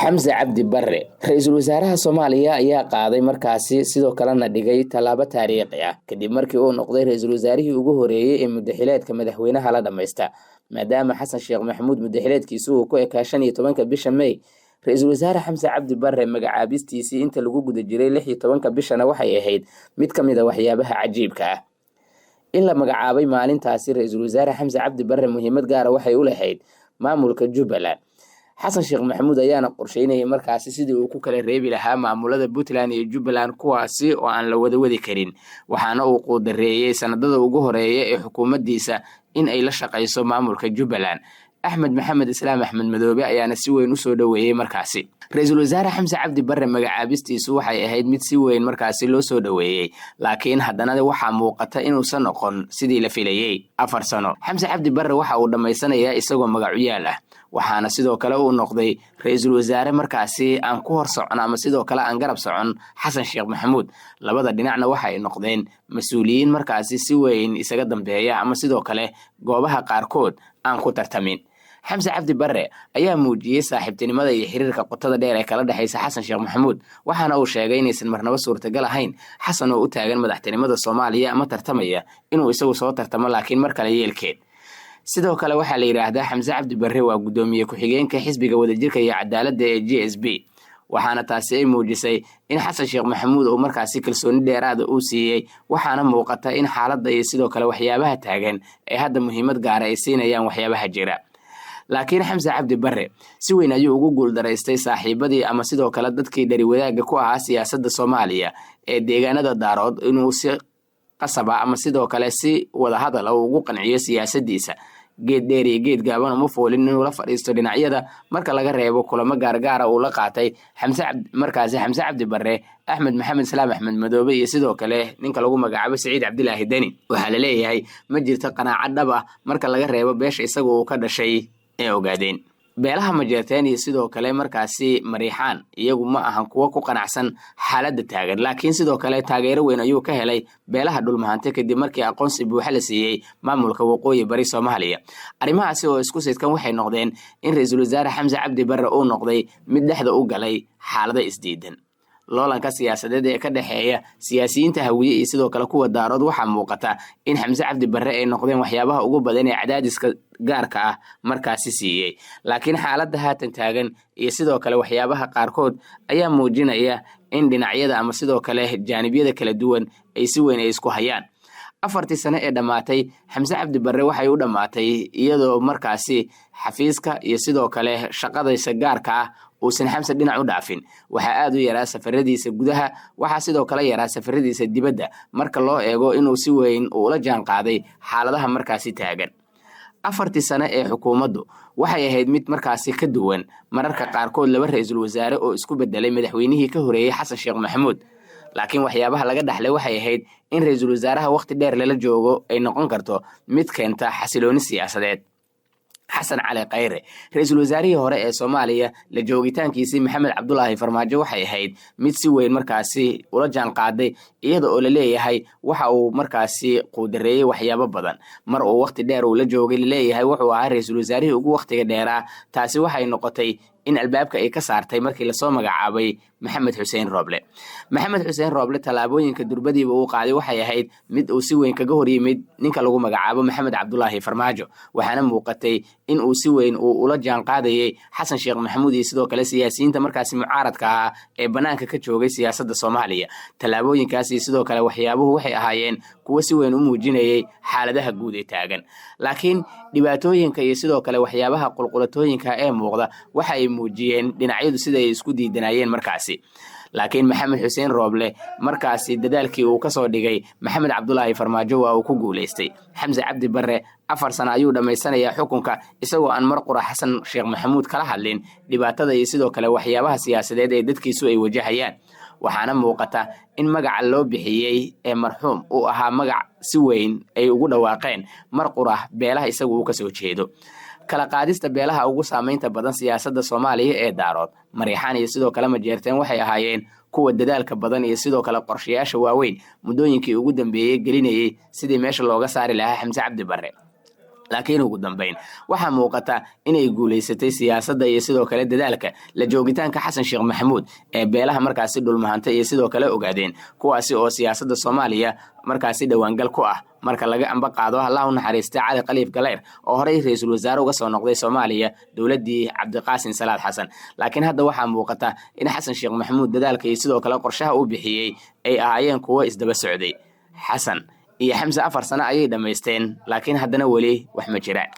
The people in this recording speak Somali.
Xamse Cabdi Barre, ra-iisul wasaaraha Soomaaliya, ayaa qaaday markaasi sidoo kalena dhigay tallaabo taariikhi ah kadib markii uu noqday ra-iisul wasaarihii ugu horeeyey ee muddaxileedka madaxweynaha la dhammaysta, maadaama Xasan Sheekh Maxamuud muddaxileedkiisu uu ku ekaa 15-ka bisha May. Ra-iisul wasaare Xamse Cabdi Barre magacaabistiisii inta lagu guda jiray 16-ka bishana waxay ahayd mid ka mid a waxyaabaha cajiibka ah. In la magacaabay maalintaasi ra-iisul wasaare Xamse Cabdi Barre muhiimad gaara waxay u lahayd maamulka Jubbaland. Xasan Sheekh Maxamuud ayaana qorsheynayay markaasi sidii uu ku kala reebi lahaa maamulada Puntland iyo Jubbaland, kuwaasi oo aan la wada wadi karin, waxaana uu quudareeyey sanadada ugu horeeya ee xukuumaddiisa in ay la shaqayso maamulka Jubbaland. Axmed Maxamed Islaam, Axmed Madoobe, ayaana si weyn usoo dhoweeyey markaasi. Ra-iisul wasaare Xamse Cabdi Barre magacaabistiisu waxay ahayd mid si weyn markaasi loo soo dhoweeyey, laakiin haddana waxaa muuqata inuusan noqon sidii la filayey. 4 sano Xamse Cabdi Barre waxa uu dhammaysanayaa isagoo magacuyaal ah, waxaana sidoo kale uu noqday ra-iisul wasaare markaasi aan ku hor socon ama sidoo kale aan garab socon Xasan Sheekh Maxamuud. Labada dhinacna waxa ay noqdeen mas-uuliyiin markaasi si weyn isaga dambeeya ama sidoo kale goobaha qaarkood aan ku tartamin. Xamse Cabdi Barre ayaa muujiyey saaxiibtinimada iyo xiriirka qotada dheer ee kala dhexaysa Xasan Sheekh Maxamuud, waxaana uu sheegay inaysan marnabo suurtagal ahayn Xasan oo u taagan madaxtinimada Soomaaliya ama tartamaya inuu isagu soo tartamo, laakiin mar kale yeelkeed. Sidoo kale waxaa la yidhaahdaa Xamse Cabdi Barre waa guddoomiye ku-xigeenka xisbiga Wadajirka iyo Cadaaladda ee JSP, waxaana taasi ay muujisay in Xasan Sheekh Maxamuud uu markaasi kalsooni dheeraada uu siiyey. Waxaana muuqata in xaaladda iyo sidoo kale waxyaabaha taagan ee hadda muhiimad gaara ay siinayaan waxyaabaha jira. Laakiin Xamse Cabdi Barre si weyn ayuu ugu guuldaraystay saaxiibadii ama sidoo kale dadkii dhari wadaagga ku ahaa siyaasadda Soomaaliya ee deegaanada Daarood inuu si qasaba ama sidoo kale si wadahadal uu ugu qanciyo siyaasaddiisa. Geed dheer iyo geed gaaban uma foolin inuu la fadhiisto dhinacyada, marka laga reebo kulamo gaargaara uu la qaatay Xamse markaasi Xamse Cabdi Barre, Axmed Maxamed Islaam, Axmed Madoobe, iyo sidoo kale ninka lagu magacaabo Siciid Cabdilaahi Deni. Waxaa la leeyahay ma jirto qanaacad dhab ah marka laga reebo beesha isaga uu ka dhashay ee Ogaadeen. Beelaha Majeerteen iyo sidoo kale markaasi Mariixaan iyagu ma ahan kuwo ku qanacsan xaaladda taagan, laakiin sidoo kale taageero weyn ayuu ka helay beelaha Dhulmahante kadib markii aqoonsi buuxa la siiyey maamulka Waqooyi Bari Soomaaliya. Arrimahaasi oo isku sidkan waxay noqdeen in ra-iisul wasaare Xamse Cabdi Barre uu noqday mid dhexda u galay xaalado isdiidan. Loolanka siyaasadeed ee ka dhexeeya siyaasiyiinta Hawiye iyo sidoo kale kuwa Daarood waxaa muuqata in Xamse Cabdi Barre ay noqdeen waxyaabaha ugu badan ee cadaadiska gaarka ah markaasi siiyey. Laakiin xaaladda haatan taagan iyo sidoo kale waxyaabaha qaarkood ayaa muujinaya in dhinacyada ama sidoo kale jaanibyada kala duwan ay si weyn ay isku hayaan. 4-tii sane ee dhammaatay Xamse Cabdi Barre waxay u dhammaatay iyadoo markaasi xafiiska iyo sidoo kale shaqadiisa gaarka ah uusan Xamse dhinac u dhaafin. Waxaa aad u yaraa safaradiisa gudaha, waxaa sidoo kale yaraa safaradiisa dibadda, marka loo eego inuu si weyn uu ula jaan qaaday xaaladaha markaasi taagan. 4-tii sane ee xukuumaddu waxay ahayd mid markaasi ka duwan mararka qaarkood laba ra-iisul wasaare oo isku bedelay madaxweynihii ka horeeyey, Xasan Sheekh Maxamuud. Laakiin waxyaabaha laga dhaxlay waxay ahayd in ra-iisul wasaaraha wakhti dheer lala joogo ay noqon karto mid keenta xasilooni siyaasadeed. Xasan Cali Khayre, ra-iisul wasaarihii hore ee Soomaaliya, la joogitaankiisii Maxamed Cabdulaahi Farmaajo waxay ahayd mid si weyn markaasi ula jaan qaaday, iyada oo la leeyahay waxa uu markaasi quudareeyey waxyaabo badan mar uu wakhti dheer uu la joogay. Laleeyahay wuxuu ahaa ra-iisul wasaarihii ugu wakhtiga dheeraa. Taasi waxay noqotay in albaabka ay ka saartay markii lasoo magacaabay Maxamed Xuseen Rooble. Maxamed Xuseen Rooble tallaabooyinka durbadiiba uu qaaday waxay ahayd mid uu si weyn kaga hor yimid ninka lagu magacaabo Maxamed Cabdulaahi Farmaajo, waxaana muuqatay in uu si weyn uu ula jaan qaadayay Xasan Sheekh Maxamuud iyo sidoo kale siyaasiyiinta markaasi mucaaradka ahaa ee bannaanka ka joogay siyaasadda Soomaaliya. Tallaabooyinkaas iyo sidoo kale waxyaabuhu waxay ahaayeen kuwo si weyn u muujinayay xaaladaha guud ee taagan. Laakiin dhibaatooyinka iyo sidoo kale waxyaabaha qulqulatooyinka ee muuqda waxa ay muujiyeen dhinacyadu sida ay isku diidanayeen markaasi. Laakiin Maxamed Xuseen Rooble markaasi dadaalkii uu kasoo dhigay Maxamed Cabdulaahi Farmaajo waa uu ku guulaystay. Xamse Cabdi Barre 4 sano ayuu dhammaysanayaa xukunka isagoo aan mar qura Xasan Sheekh Maxamuud kala hadlin dhibaatada iyo sidoo kale waxyaabaha siyaasadeed ee dadkiisu ay wajahayaan. Waxaana muuqata in magaca loo bixiyey ee marxuum uu ahaa magac si weyn ay ugu dhawaaqeen mar qura beelaha isagu uu kasoo jeedo. Kala qaadista beelaha ugu saamaynta badan siyaasadda Soomaaliya ee Daarood, Mariixaan iyo sidoo kale Majeerteen waxay ahaayeen kuwa dadaalka badan iyo sidoo kale qorshayaasha waaweyn muddooyinkii ugu dambeeyey gelinayay sidii meesha looga saari lahaa Xamse Cabdi Barre. Laakiin ugu dambeyn waxaa muuqata inay guulaysatay siyaasadda iyo sidoo kale dadaalka la joogitaanka Xasan Sheekh Maxamuud ee beelaha markaasi Dhulmahanta iyo sidoo kale Ogaadeen, kuwaasi oo siyaasadda Soomaaliya markaasi dhowaangal ku ah. Marka laga amba qaado, Allah u naxariista, Cali Khaliif Galeyr oo horey ra-iisul wasaare uga soo noqday Soomaaliya dowladdii Cabdiqaasin Salaad Xasan. Laakiin hadda waxaa muuqata in Xasan Sheekh Maxamuud dadaalka iyo sidoo kale qorshaha uu bixiyey ay ahaayeen kuwo isdaba socday. Xasan iyo Xamse 4 sano ayay dhammaysteen, laakiin haddana weli wax ma jiraan.